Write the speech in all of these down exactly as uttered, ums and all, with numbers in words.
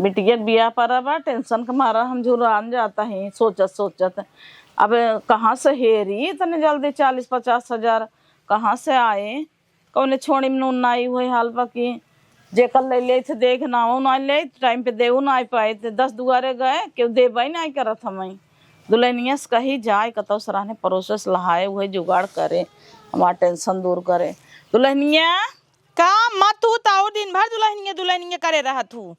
बिटिया के बियाह परा बा, tension के मारा हम झुरान जाता ही सोचत सोचत। अब कहाँ से हेरी इतने जल्दी चालीस पचास हजार, कहाँ से आए? कौने छोड़ी में नून नाई हुए हाल बा कि जेकर ले ले थे देख ना हो ना ले, time पे देऊ ना पाए थे, दस दुआरे गए, केहू देबे ना करत हमें। दुल्हनिया से कही जाए, कतौ सराहने परोसे से लहाए हुए जुगाड़ करे, हमार tension दूर करे। दुल्हनिया। का अम्मा, तू ताऊ दिन भर दुल्हनिया दुल्हनिया करे रहत हूँ।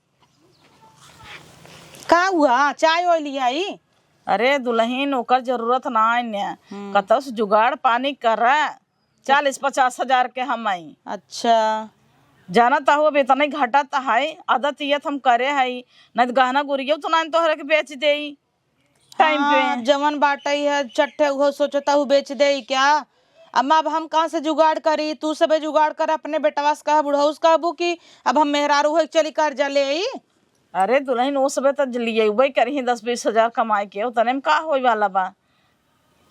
का हुआ, चाय ओय लियाई? अरे दुल्हन, ओकर जरूरत ना है ने। हम्म। कतौ से जुगाड़ पानी कर, चालीस पचास हजार के हम आई। अच्छा। जानत हो, अब इतना ही घटत है, आदत ये हम करे है, नहीं तो गहना गुरियो तो ना तोहरे के बेच देई। Time पे। हाँ, जवन बाटई है चट्टे, उहो सोचता हूँ बेच देई क्या? अम्मा, अब हम कहाँ से जुगाड़ करी? तू सबे जुगाड़ कर, अपने बेटवा से कह, बुढ़ऊ से कहबू कि अब हम मेहरारू होई चली कर्जा ले आई। अरे दुल्हन, वो सबे तो लिएबे करी दस बीस हजार कमाए के, उतने में का होई वाला बा?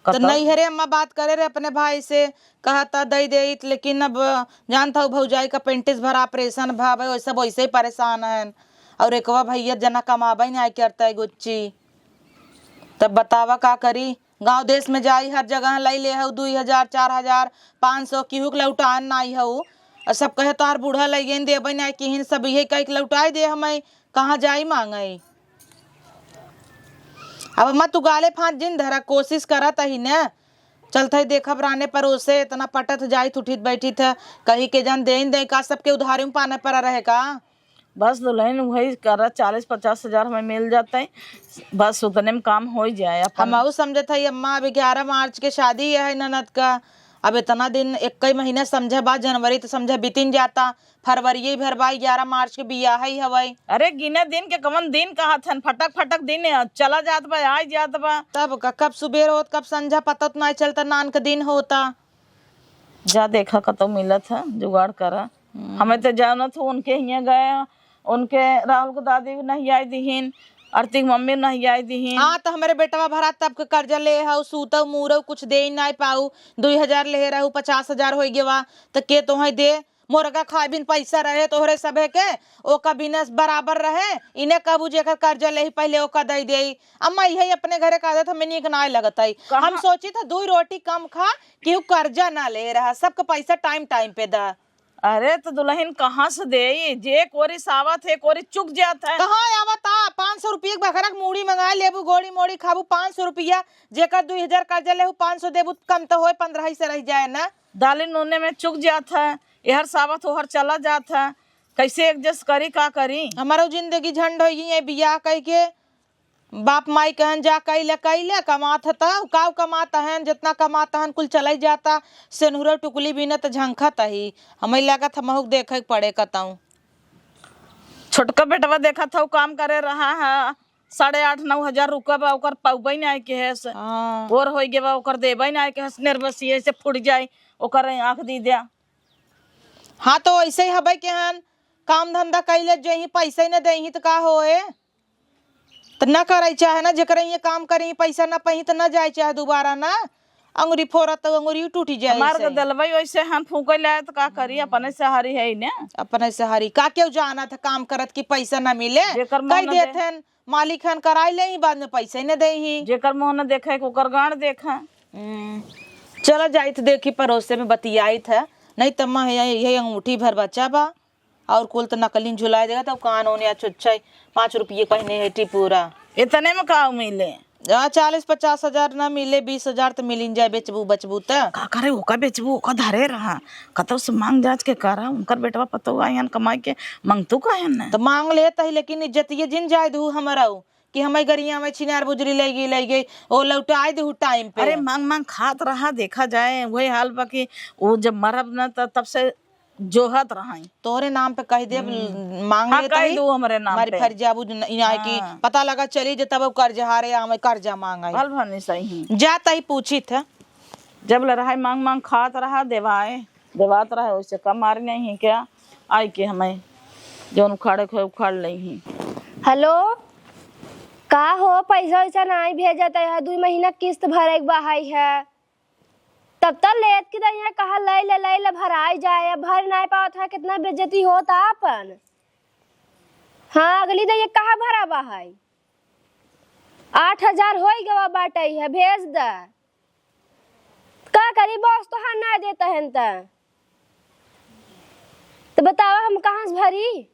तो कतौ नैहरे अम्मा बात करे रहे अपने भाई से, कहता दई देइत, लेकिन अब जानत हऊ भौजाई का appendix भरा, operation भा, वैसे वैसे ही परेशान हन। और एकवा भैया जना कमाबे नहीं करता है गुच्ची। तब बतावा का करी, गाँव देश में जाई हर जगह लई ले हऊ दुई हजार, चार हजार, पाँच सौ, केहू के लौटान नाई हऊ। और सब कहे तोहार बूढ़ा लई गईन देबे नाई किहिन, सब इहे कह के लौटाई दे हमें, कहाँ जाई मांगई। अब अम्मा तू गाले फाँस जिन धरा, कोशिश करत ही न, चलत ही देखब राने परोसे, इतना पटत जाइत उठित बैठित है, कही के जन देइन दे का, सबके उधारी में पाने पड़ा रहे का? बस दुल्हन वही करा, चालीस पचास हजार हमें मिल जाते हैं, बस उतने में काम हो ही जाए अपन। हमहू समझत है अम्मा, अब ग्यारह मार्च के शादी है ननद का, अब इतना दिन, एक कई महीना समझे बाद, जनवरी तो समझे बीतिन जाता, फरवरी भर बा, ग्यारह मार्च के बियाह ही हवई। अरे गिने दिन के कवन दिन कहत हन, फटक फटक दिन चला जात बा, आइ जात बा। तब का, कब सुबेर होत, कब संझा, पता तो नहीं चलता, नान के दिन होता। जा देखा कतौ मिलत है, जुगाड़ करा। हम्म। हमें तो जानत हो, उनके हियाँ गए, उनके राहुल के दादी नहीं आई दिहिन, आरती के मम्मी नहीं आई दिहिन। हाँ, तो हमरे बेटवा भरा तब के कर्जा ले हऊ, सूतऊ मूरऊ कुछ दे ही नहीं पाऊ, दुई हजार ले रहू, पचास हजार हो गवा, तो के तोहे दे? मोरगा खाए बिन पैसा रहे तोहरे सभे के, ओका बिना बराबर रहे। इने कहबू जेकर कर्जा लेही पहिले ओका दई देई। अम्मा, इहे अपने घरे का आदत हमें नीक नाय लगत है। कहाँ? हम सोची था दुई रोटी कम खा, केहू कर्जा ना ले रहा, सबके पैसा time time पे दा। अरे तो दुल्हन कहाँ से देई? जे कोरी सावत है, कोरी चुक जात है। कहाँ आवत आ? पाँच सौ रुपये के बखरा के मूड़ी मंगा लेबू, गोड़ी मोड़ी खाबू, पाँच सौ रुपया, जेकर दुई हजार कर्जा लेहू, पाँच सौ देबू, कम तो होए, पन्द्रह ही से रह जाए ना। दाली नूने में चुक जात है, एहर सावत ओहर चला जात है, कैसे adjust करी, का करी? हमारो जिंदगी झंड होइ गई है, बियाह कई के बाप माई कहन जा कई ले, कई ले, कमात ह त काउ कमात हन, जितना कमात हन कुल चलई जाता, सेनुरा टुकली बिनत झंखत ही, हमें लागत हमहू के देखे के पड़े कतऊ। छोटका बेटवा देखत हऊ काम करे रहा है, साढ़े आठ नौ हजार रुपया बा, ओकर पउबे नाई के है से। हाँ। ओर होई गे बा, ओकर देबे नाई के है से, nervous ये से फुट जाई, ओकर आँख दी द्या। हाँ, तो ऐसे ही हबे के हन, काम धंधा कैले जही, पैसे न देही तो का होए? तो न करे चाहे ना, जेकरे ये काम करी, पैसा न पही तो न जाए चाहे दोबारा ना, अंगुरी फोड़त तो अंगुरी टूटी जाए हमार ऐसे। गदलबई वैसे हन फूके लाए तो का करी, अपने से हरी है ही ने। अपने से हरी का केहू जानत है काम करत कि पैसा न मिले? जेकर कह मन देत दे- हन, मालिक हन कराई ले ही, बाद में पैसे न दे ही। जेकर मुँह न देखे, ओकर गांड देखा। हम्म, चला जाइत देखी पड़ोसे में बतियाइत है, नहीं त मैं यही, यही अंगूठी भर बचा बा, और कुल त नकली झुलाए देगा, तब कान ओन या चुच्छे पाँच रुपये कहने है टिपूरा। इतने में का मिले? आ, चालीस पचास हजार ना मिले, बीस हजार त मिलिन जाए, बेचबू बचबू त। का करे, ओका बेचबू, ओका धरे रहा, कतौ से मांग जांच के करा, उनकर बेटवा पतोह आयन कमाई के, मांगतू काहे न? त मांग लेत ही, लेकिन इज्जतिये जिन जाए दू हमरा उ, कि हमें गरिया में छिनार बुजरी ले गई, ले गई, ओ लौटाए दू time पे। अरे मांग मांग खात रहा, देखा जाए, वही हाल बा कि वो जब मरब न त तब से जोहत रहाई। तोहरे नाम पे कह देब, हम्म। मांग हाँ, लेत कह ही। दू हमरे नाम हमारी पे। फर्जा बुझ न-, यहाँ की हाँ। पता लगा चली जे तब कर्जहारे आवे, कर्जा मांगे। भल भनी सही। जा तही पूछी थे। जब ले रहाई मांग मांग खात रहा, देवाए, देवात रहे, ओसे कम मार नहीं क्या? आई के हमें जौन उखाड़े के होए, उखाड़ ले ही। हेलो, का हो, पैसा वैसा नहीं भेजत है, दुई महीना किस्त भरे के बहाई है, तब तक लेत की दहिया कहा ले ले, ले ले, भराई जाए, भर नहीं पावत है, कितना बेइज्जती होत आपन। हाँ, अगली दइया कहाँ भरावा है? आठ हजार होइ गवा बाटइ है, भेज द। का करी, बॉस तोहार नाइ देत हन त। त बतावा, हम कहाँ से भरी?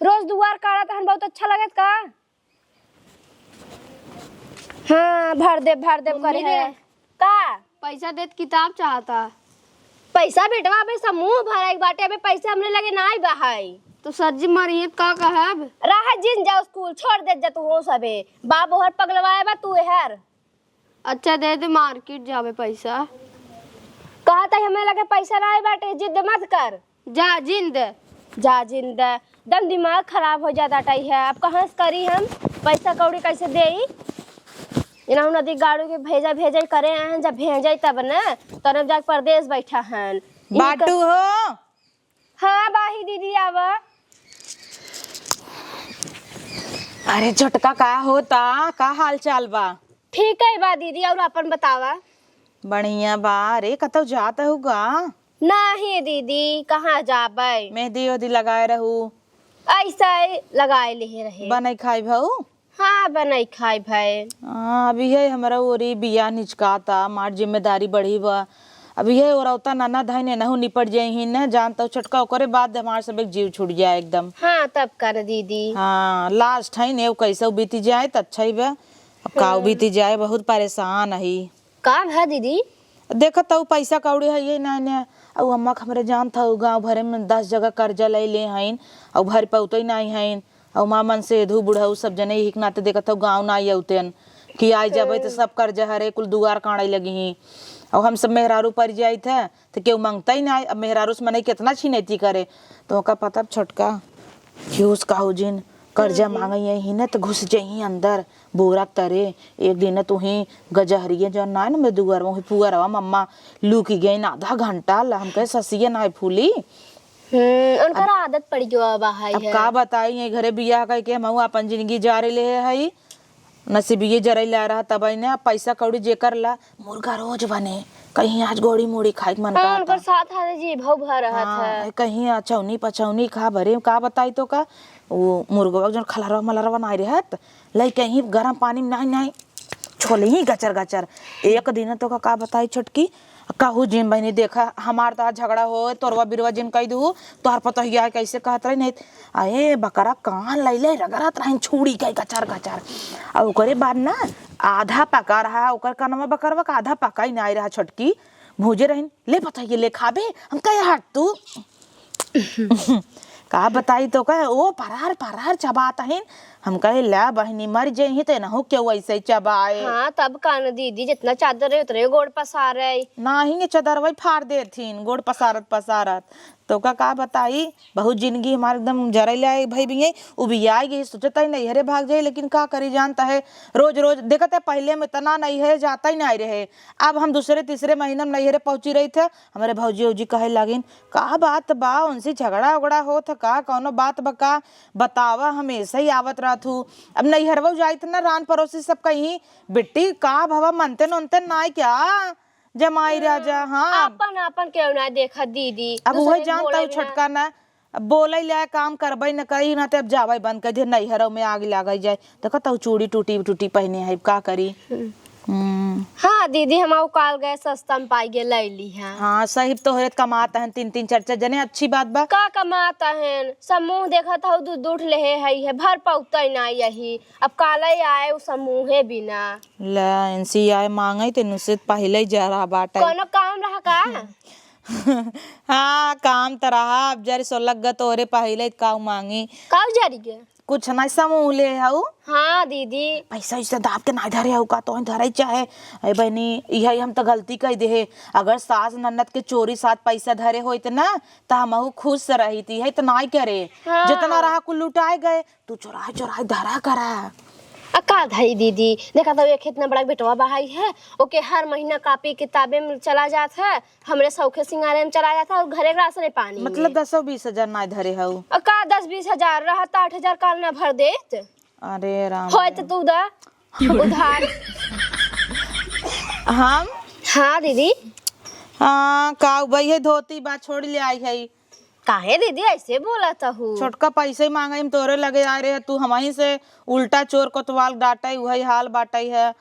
रोज दुआर काढ़त हन, बहुत अच्छा लगत का? हाँ, भर देब, भर देब मम्मी करे रे। है। का? पैसा देत किताब चाहता। पैसा बेटवा, अबे समूह भराई बाटे, अबे पैसा हमरे लगे नाइ बहाई। तो सर जी मारिए का कहब? रह जिन जाओ स्कूल, छोड़ देत जा तू हो सबे। बाप ओहर पगलवाए बा, तू एहर। अच्छा, दे दे, मार्केट जाबे पैसा। कहत है, हमें लगे पैसा नाई बाटे, जिद मत कर। जा, जिन दे। जा, जिन दे। एकदम दिमाग खराब हो जात बाटइ है। अब कहाँ से करी हम? पैसा कौड़ी कैसे देई? इनहु नदी गाड़ू के भेजा, भेजा करे हैं, जब भेजाई तब न, तब जाके परदेस बैठा हन। बाटू हो? हाँ, बाही दीदी, आवा। अरे छोटका, का होता? का हाल चाल बा? ठीक है बा दीदी, और अपन बतावा? बढ़िया बा। अरे, कतौ जात हउ का? नाही दीदी, कहाँ जाबै? मेहंदी ओहदी लगाए रहू? ऐसा ही लगाए लेहे रहे। बनई खाई भऊ? हाँ, बनई खाई भए। हाँ, अभी है हमरा ओरी बियाह निचकाता, हमार जिम्मेदारी बढ़ी बा। अभी है ओरौता ननद है, एनहू निपट जइही न, जानतउ छोटका, ओकरे बाद हमार सब एक जीव छूट जाए एकदम। हाँ, तब कर दीदी। हाँ, लास्ट है ने, कैसे बीती जाए त अच्छा ही बा। अब का हम्म। बीती जाए, बहुत परेशान ही। का भा दीदी? देखत हऊ पैसा कौड़ी है ये ना ने, अउ अम्मा के हमरे जानत हऊ, गाँव भरे में दस जगह कर्जा ले ले हईन, अउ भर पौते नाई हईन। अउ माँ मन से धू बुढ़ऊ सब जने यही के नाते देखत हऊ, गाँव ना आउतेन कि आई जबै त सब कर्जा हरे कुल दुआर काढ़े लगी ही। अउ हम सब मेहरारू परि जाइत है, त केहू मंगता ही ना। अब मेहरारू से मनई केतना छिनैती करे, त ओका पता छोटका खियूस काहू जिन कर्जा हम्म। मांगे यही न त घुस जही अंदर बोरा तरे। एक दिन तुही गजहरिये जौन ना न में दुआर वही पुअरवा मम्मा लुकी गई न आधा घंटा ला। हम कहे ससिये ना फूली। हम्म, उनकर अब आदत पड़ गयो अब हाय अब है। का बताई, ये घरे बियाह कइके हम अपन जिंदगी जारे ले हई। नसीबिये जरैले रहा तब ने पैसा कौड़ी जेकर ला मुर्गा रोज बने, कहीं आज गोड़ी मूड़ी खाए के मन हाँ, करता। उनकर साथ हाथ जी भाव भर रहत हाँ, है। कहीं अचौनी पचौनी खा भरे, का बताई तो का, वो मुर्गवा जौन खलरवा मलरवा नाई रहत, लइके ही गरम पानी में नाई नाई छोले ही गचर गचर। एक दिन तो का, का बताई छोटकी, कहू जिन बहिनी, देखा, हमार तो आज झगड़ा हो, तोरवा बिरवा जिन कह दू, तोहर पतोहिया कैसे कहत रही, नहीं, अरे, बकरा कान लैले रगड़त रहिन, छुड़ी के गचर गचर। आ ओकरे बाद ना, आधा पका रहा, ओकर कनवा बकरवा का आधा पका ही ना रहा, छोटकी, भूजे रहिन, "ले पतोहिया, ले खाबे?" हम कहे, "हट तू।" का बताई तो कहे, ओ परार परार चबात हईन। हम कहे, "ला बहिनी, मर जइही त एनहू केहू ऐसे ही चबाए।" हाँ, तब का न दीदी, जितना चादर रहे, उतरे गोड़ पसारे। नाही, ये चदरवा ही फाड़ देथिन, गोड़ पसारत पसारत। तो का, का बताई, बहुत जिंदगी हमार एकदम जरैले आई भई बिये, उबियाई गई, सोचत है नैहरे भाग जाई, लेकिन का करी, जानता है, रोज रोज देखत है, पहले हम इतना नैहरे जाता ही नहीं रहे, अब हम दूसरे तीसरे महीना में नैहरे पहुँची रही थे, हमरे भौजी उजी कहे लागिन, "का बात बा, उनसे झगड़ा उगड़ा होत ह का? कौनो बात बा का? बतावा, हमेशा ही आवत रहत हू।" अब नैहरवा जाइत ना, रान पड़ोसी सब कहीं, "बिट्टी, का भवा, मनते नोनते नाय क्या जमाई राजा?" हाँ। आपन, आपन केहू ना देखत दीदी, अब दूसरे वही के जानता बोले हूँ, बिना। छोटका ना, अब बोले ले काम करबे न करी ना, ते अब जावे बंद कर दे, नैहरों में आग लागे जाए। देखो तो चूड़ी टूटी टूटी पहने है, का करी? हम्म। हम्म। हाँ दीदी, हम आउ काल गए सस्ता में पाई गए, ले ली है। हाँ, सही तोहरे त कमात हन तीन तीन चार चार जने, अच्छी बात बा। का कमात हन? सब मुँह देखत हऊ, दूध उठ लेहे हई है, भर पौते ना यही। अब काले आए उ समूहे बिना। ला, इनसे आए मांगे ते नुसे पहले ही जा रहा बाटे। कोनो काम रहा का? हाँ, काम त रहा, अब जरी सो लग ग तोरे पहले काऊ मांगी। काऊ जरी गे? कुछ नहीं, समूह ले हऊ। हाँ दीदी। पैसा वैसा दाब के नहीं धरे हऊ का, तो धरे चाहे। ए बहनी, यही हम तो गलती कर दे है। अगर सास ननद के चोरी साथ पैसा धरे होइत ना, त हमहू खुश से रही थी, है तो नहीं करे। हाँ। जितना रहा कुल लुटाए गए, तू चोराए चोराए धरा करा। आ का धई दीदी, देखा तो एक इतना बड़ा बेटवा बहाई है, ओके हर महीना कापी किताबे में चला जात है, हमरे शौखे सिंगारे में चला जात है और घरे के राशन पानी मतलब में। दसो बीस हजार ना धरे हऊ। आ का दस बीस हजार रहत, आठ हजार काल ना भर देत। अरे राम होय रे। तो तू दा उधार। हम? हाँ दीदी। हाँ, का भाई है धोती बा, छोड़ ले आई है। काहे दीदी ऐसे बोलत हऊ? छोटका पैसे मांगे, हम तोरे लगे आए रहे, तू हमही से उल्टा चोर कोतवाल डांटे, उहइ हाल बाटइ है।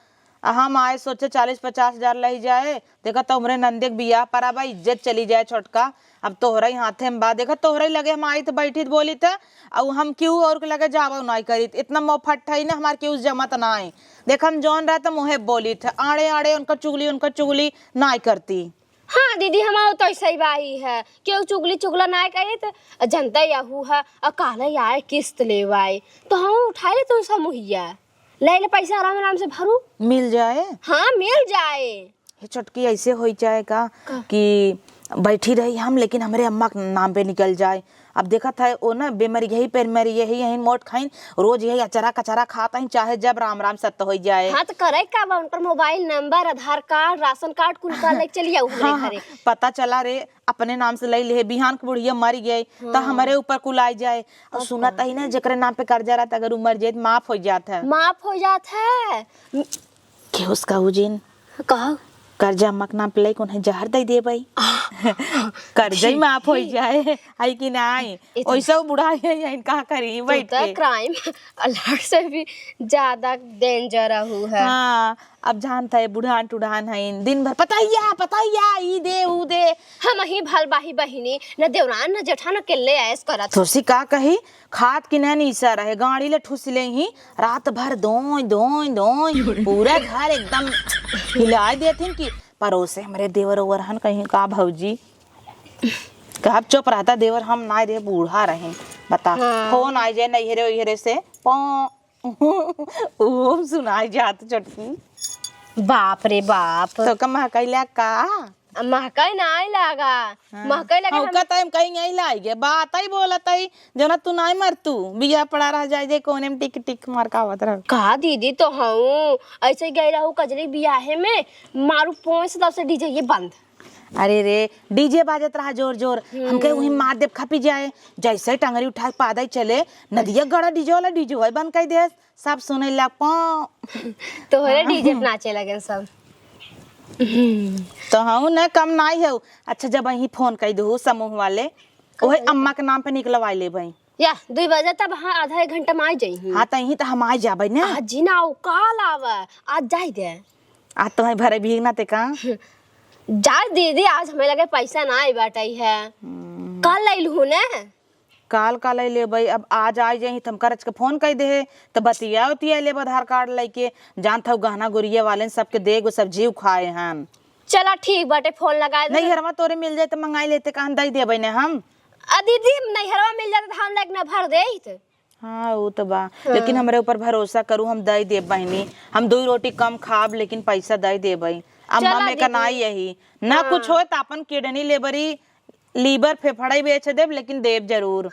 आ हम आए सोचे चालीस पचास हजार लइ जाए, देखा तो हमरे नंदे के बियाह परा बा, इज्जत चली जाए छोटका। अब तोहरे ही हाथे में बा, देखा तोहरे ही लगे हम आइत बैठित बोलित, अउ हम केहू और के लगे जाबो नाई करित, इतना मोफट है ना हमार केहू जमत नाई। देख हम जौन रहत हम उहे बोलित, आड़े आड़े उनका चुगली उनका चुगली नाई करती। हाँ दीदी, हमार तो ऐसा ही बाही है, केहू चुगली चुगला नाई करित, जनता यहू है, और काले आए किस्त लेवाए, तो हम उठाए ले तू समूहिया, ले ले पैसा आराम आराम से भरू। मिल जाए। हाँ मिल जाए। हे छोटकी, ऐसे होई जाए का का? कि बैठी रही हम, लेकिन हमरे अम्मा के नाम पे निकल जाए। अब देखत है ओ ना बेमर यही पर मर यही यही मोट खाइन, रोज यही अचरा कचरा खात हैं, चाहे जब राम राम सत्य होई जाए। हाँ तो करे का बा, उनकर मोबाइल नंबर, आधार कार्ड, राशन कार्ड कुल का लेके चली आऊ हमरे हाँ, घरे। पता चला रे, अपने नाम से लई ले, बिहान के बुढ़िया मर गई तो हाँ। हमरे ऊपर कुल आ जाए। और सुनत ही ना, जेकरे नाम पे कर्जा रहता, अगर उ मर जाए तो माफ हो जात है। माफ हो जात है। के उसका उजिन कहो। कर्जा अम्मा के नाम पे लई, उन्हें जहर दे दे भाई। कर्जा ही माफ हो जाए, है कि नहीं? इतना ओइसे वो बूढ़ा है, या इनका करी तू बैठ तो के। क्राइम अलर्ट से भी ज्यादा डेंजर रहू है। हाँ, अब जानता है, बुढ़ान टुढ़ान है, दिन भर पतैया, पतैया, ई दे, ऊ दे। हमही भल बाही बहिनी, न देवरान, न जेठान, अकेले ऐस करत। थोसी का कही, खात की नैन ईसा रहे, गाड़ी ले ठुस ले ही, रात भर दोय, दोय, दोय, पूरा घर एकदम हिलाए देथिन कि परोसे हमरे देवर ओवर हन कहीं का भौजी। कहब चुप रहता देवर, हम ना रे बूढ़ा रहे, बता। हाँ। फोन आ जाए नैहरे ओहरे से, पौ ओम सुनाई जात छोटकी। बाप रे बाप। तो का महकैला का? महकै नाई लागा। हाँ। महकै लगे हम हौका तो हम कहीं नहीं लाइगे। बात ही बोलत ही, जना तू नाई मर तू। बिया पड़ा रह जाए जे कोने में टिक टिक मार का आवत रह। का दीदी तो हूँ, ऐसे गई रहू कजली बियाहे में, मारू पोंछ तब से डीजे ये बंद। अरे रे, डीजे बाजत रहा जोर जोर, हमके हम्म। उही मार देब खपी जाए। जैसे टंगरी उठा के पादई चले, नदिया गड़ा डीजे वाला डीजे होए बंद कर दे, सब सुने ला पौ। तोहरे डीजे पे नाचे लगे सब। तो हूँ न कम नाई है। अच्छा, जब अही फोन कर दू समूह वाले, ओहे अम्मा के नाम पे निकलवा ले भाई। या, दुई बजे तब हाँ, आधा एक घंटा में आ जाई। हाँ, तो यहीं तो हम आ जाबे ना। आज जी ना आओ, काल आवे, आज जाई दे। आज तुम्हें भरे भीग ना ते का? जा दीदी, आज हमें लगे पैसा ना आई बाटई है। हम्म। कल ले लू ने। काल का ले लेबै? अब आज आ जाई, त हम करज के फोन कई दे, त बतिया उतिया लेब आधार कार्ड लेके। जानत हऊ गहना गुरिया वाले न सबके देगो, सब जीव खाए हन। चला ठीक बाटे, फोन लगाए दे। नैहरवा तोरे मिल जाए त मंगाई लेते, कहन दई देबै ने हम। आ दीदी, नैहरवा मिल जाते त हम लेके न भर देइत। हाँ, ऊ त बा। हाँ। लेकिन हमरे ऊपर भरोसा करू, हम दई देब बहिनी। हम दुई रोटी कम खाब, लेकिन पैसा दई देबै। अम्मा चला में का दीदी। नाई यही। ना हाँ। कुछ होए त आपन किडनी लेबरी, लीवर फेफड़ाई बेच देब, लेकिन देब जरूर।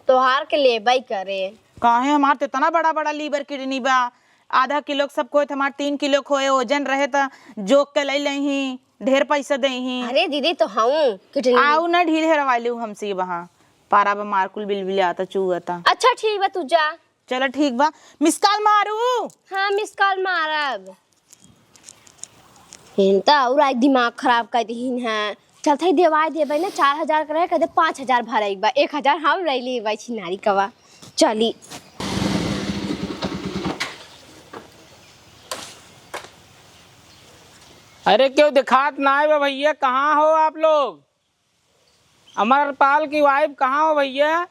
तोहार के लेबई करे। काहे, हमार त इतना बड़ा बड़ा लीवर किडनी बा, आधा किलो के सब कोई त हमार तीन किलो खोए, ओजन रहे त जोक के लई लेही, ढेर पैसा देही। अरे दीदी, तो हूँ किडनी। आऊ ना ढील हेरवाइलू हमसे वहाँ, पारा बा मार कुल बिलबिलाता चुअता। अच्छा ठीक बा, तू जा। चला ठीक बा, मिस कॉल मारू। हाँ, मिस कॉल मारब। हिन त और आज दिमाग खराब कर दीन है। चलत ही देवाई देबै ना, चार हजार के रहे, कह दे पाँच हजार भरे एक बार, एक हजार हम रह ली भाई छिनारी कवा। चली। अरे क्यों दिखात ना है भैया, कहाँ हो आप लोग? अमरपाल की वाइफ कहाँ हो भैया?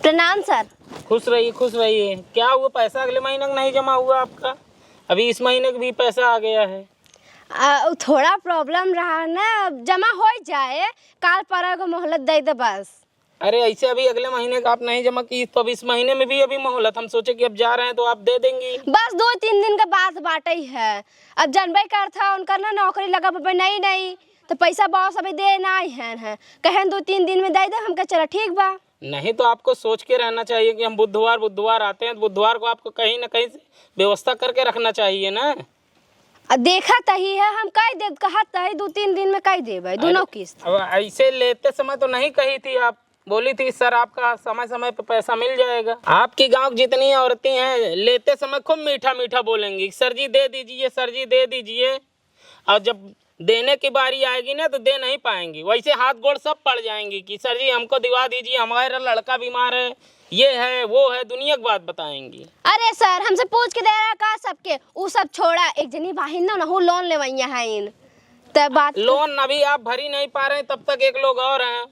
प्रणाम सर। खुश रहिए, खुश रहिए। क्या हुआ, पैसा अगले महीने का नहीं जमा हुआ आपका? अभी इस महीने का भी पैसा आ गया है। आ, उ थोड़ा प्रॉब्लम रहा ना, अब जमा हो जाए, काल परगो मोहलत दे दे बस। अरे ऐसे अभी अगले महीने का आप नहीं जमा की तो अब इस महीने में भी अभी मोहलत, हम सोचे कि अब जा रहे हैं तो आप दे देंगी। बस दो तीन दिन का बात बाटे ही है। अब जनबे करत है उनकर ना नौकरी लगा बबे नहीं नहीं, तो पैसा बॉस अभी दे नहीं है, है। कहें दो तीन दिन में दे दे, हमके चला ठीक बा। नहीं तो आपको सोच के रहना चाहिए कि हम बुधवार बुधवार आते हैं, तो बुधवार को आपको कहीं ना कहीं से व्यवस्था करके रखना चाहिए ना। आ, देखत ही है, हम कह देब, कहत ही दो तीन दिन में कह देब भाई, दोनों अरे, किस्त। अब ऐसे लेते समय तो नहीं कही थी आप, बोली थी सर आपका समय समय पे पैसा मिल जाएगा। आपकी गांव की जितनी औरतें हैं लेते समय खूब मीठा मीठा बोलेंगी, सर जी दे दीजिए, सर जी दे दीजिए। और जब देने की बारी आएगी ना तो दे नहीं पाएंगी। वैसे हाथ गोड़ सब पड़ जाएंगी कि सर जी हमको दिवा दीजिए, हमारा लड़का बीमार है, ये है वो है, दुनिया की बात बताएंगी। अरे सर, हमसे पूछ के दे रहा का सबके? उ सब छोड़ा, एक जनी बाहिन ना, उनहू लोन लेवैया है इन। तब बात लोन अभी आप भरी नहीं पा रहे, तब तक एक लोग और हैं।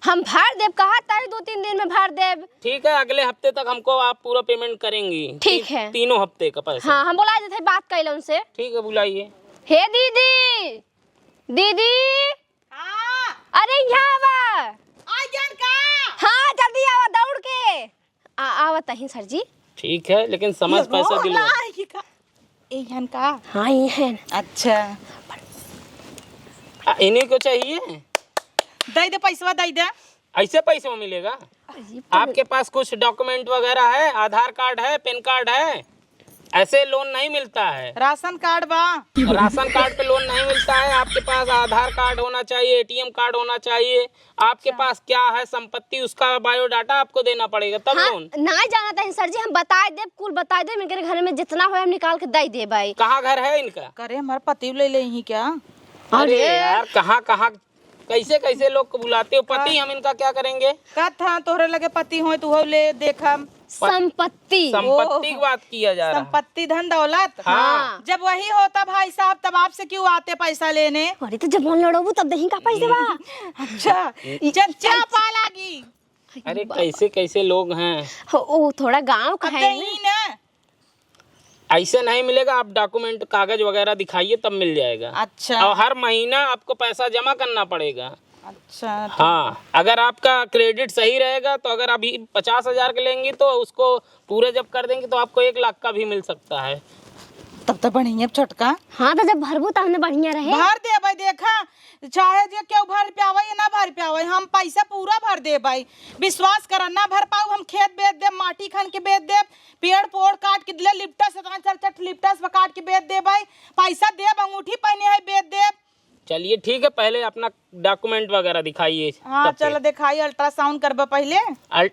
हम भर देब, कहा तारी दो तीन दिन में भर देब। ठीक है, अगले हफ्ते तक हमको आप पूरा पेमेंट करेंगी। ठीक ती-, है। तीनों हफ्ते का पैसा। हाँ, हम बुला देते हैं, बात कर लो उनसे। ठीक है, बुलाइए। हे दीदी, दीदी। हाँ। अरे यहाँ आवा। आ जान का? हाँ, जल्दी आवा दौड़ के। आ, आवत अहीं सर जी। ठीक है, लेकिन समझ पैसा दिलवा। ला, ये का? ए हन का? हाँ, ये हन। अच्छा। आ, इन्हीं को चाहिए? दे दे पैसवा, दे दे। ऐसे पैसवा मिलेगा? अरे, पर आपके पास कुछ डॉक्यूमेंट वगैरह है? आधार कार्ड है, पैन कार्ड है? ऐसे लोन नहीं मिलता है। राशन कार्ड बा। राशन कार्ड पे लोन नहीं मिलता है। आपके पास आधार कार्ड होना चाहिए, एटीएम कार्ड होना चाहिए, आपके अच्छा। पास क्या है संपत्ति, उसका बायोडाटा आपको देना पड़ेगा, तब हाँ, लोन। ना जानत है सर जी, हम बताए देब, कुल बताए देब, इनके घर में जितना होए हम निकाल के दे देब भाई। कहाँ घर है इनका? करे हमार पति ले ले ही क्या? अरे अरे। यार, कहाँ, कहाँ, कैसे, कैसे लोग को बुलाते हो? पति हाँ। हम इनका क्या करेंगे? का था तोहरे लगे पति होए तो हो ले देखम। संपत्ति। संपत्ति की ओह। बात किया जा रहा है। संपत्ति, धन दौलत। हाँ। हाँ। जब वही होता भाई साहब, तब आपसे क्यों आते पैसा लेने? अरे तो जब मन लड़ोबू तब दही का पैसे बा। अच्छा, ई चच्चा पालागी। अरे कैसे कैसे लोग हैं। हो, ओ थोड़ा गाँव का अब है दही ना। ना। ऐसे नहीं मिलेगा, आप डॉक्यूमेंट कागज वगैरह दिखाइए तब मिल जाएगा। अच्छा। और हर महीना आपको पैसा जमा करना पड़ेगा। अच्छा, तो हाँ, अगर आपका क्रेडिट सही रहेगा तो अगर अभी पचास हजार के लेंगी तो उसको पूरे जब कर देंगे तो आपको एक लाख का भी मिल सकता है। तब तो बढ़िया छोटका। हाँ, तो जब भरबू तब न बढ़िया रहे। भर देबै, देखा, चाहे जे केहू भर पावे या ना भर पावे, हम पैसा पूरा भर देबै। विश्वास करा, ना भर पाऊ, हम खेत बेच देब, माटी खन के बेच देब, पेड़ पोड़ काट के दिले, लिप्टस, इतना चार चार लिप्टस पर काट के बेच देबै, पैसा देब, अंगूठी पहने है, बेच देब। चलिए ठीक है, पहले अपना डॉक्यूमेंट वगैरह दिखाइए। हाँ, तब चलो फिर। दिखाइए, अल्ट्रासाउंड करबा पहले। अल-,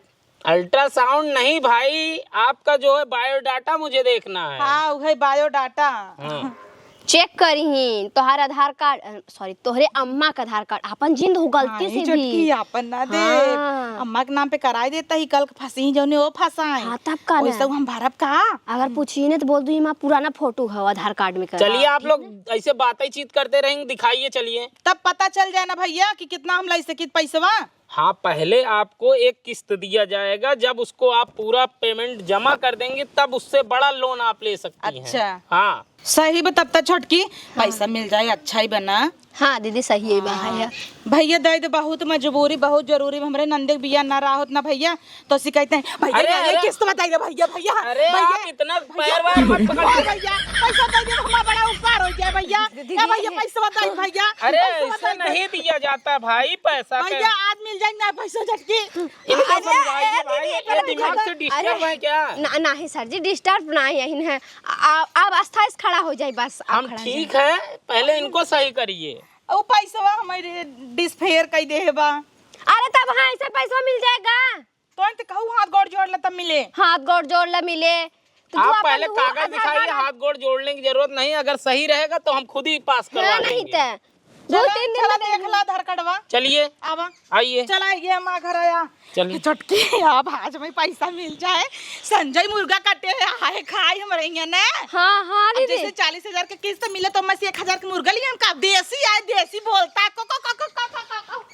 अल्ट्रासाउंड नहीं भाई, आपका जो है बायोडाटा मुझे देखना है। हाँ, वही बायोडाटा। हाँ। चेक करिही, तोहार आधार कार्ड, अ, सॉरी, तोहरे अम्मा का आधार कार्ड, आपन जिंद हो गलती हाँ, से ई भी। छोटकी आपन ना दे। हाँ। अम्मा के नाम पे कराई देता ही, कल के फंसी जौने वो फंसाए। हाँ, तब का ना? वैसे हम भरब का? अगर पूछी ने तो बोल दू, "ये माँ पुराना फोटो है आधार कार्ड में का।" चलिए, आप लोग ऐसे बातें चीत करते रहेंगे, दिखाइए, चलिए। तब पता चल जाए ना भैया कि कितना हम लाई सकित पैसवा। हाँ, पहले आपको एक किस्त दिया जाएगा, जब उसको आप पूरा पेमेंट जमा कर देंगे, तब उससे बड़ा लोन आप ले सकती हैं। अच्छा। हाँ। सही बा, तब तक छोटकी हाँ। पैसा मिल जाए, अच्छा ही बना। हाँ दीदी, सही है बा, हाँ। भैया। भैया दे दे, बहुत मजबूरी, बहुत जरूरी, हमरे नंदे के बिया ना रहा होत ना भैया, तो शिकायत है। भैया, अरे, ये अरे। किस्त बताइए भैया, भैया, अरे, भैया। आप इतना पैर वार मत पकड़िए। भैया, पैसा दे दे, हमारा बड़ा उपकार हो गया भैया। दीदी, ए भैया, दीदी। पैसा बताइए भैया, अरे, पैसा ऐसा बताइए। नहीं दिया जाता भाई, पैसा भैया, के आज मिल जाए ना पैसा झटकी। इनको अरे, समझाइए ए, भाई, दीदी, ये इतना दिमाग से अरे, डिस्टर्ब है क्या? ना, नहीं सर जी, डिस्टर्ब नहीं है, इन्हें आ-, अब आस्था से खड़ा हो जाए बस, आप हम खड़ा हो ठीक जाए। है, पहले इनको सही करिए। उ पैसवा हमारे डिस्फेयर कर दे बा। अरे तब हाँ, ऐसे पैसा मिल जाएगा। तो अंत कहू हाथ गोड़ जोड़ ले तब मिले। हाथ गोड़ जोड़ ले मिले। तो तू आप अपन पहले मुंह कागज आधार दिखाइए, कार्ड हाथ गोड़ जोड़ने की जरूरत नहीं, अगर सही रहेगा तो हम खुद ही पास करवा हाँ, नहीं देंगे। तो। दो चला, तीन दिन चला में देख ला आधार कार्डवा। चलिए। आवा। आइए। चला, ये हमारा घर आया। चलिए। ये छोटकी, अब आज में पैसा मिल जाए। संजय मुर्गा काटे आए खाए हमारे यहाँ ने। हाँ, हाँ, अब दीदी। जैसे चालीस हजार के किस्त मिले तो मैं से एक हजार के मुर्गा लिए हम का देसी आए, देसी बोलता। को, को, को।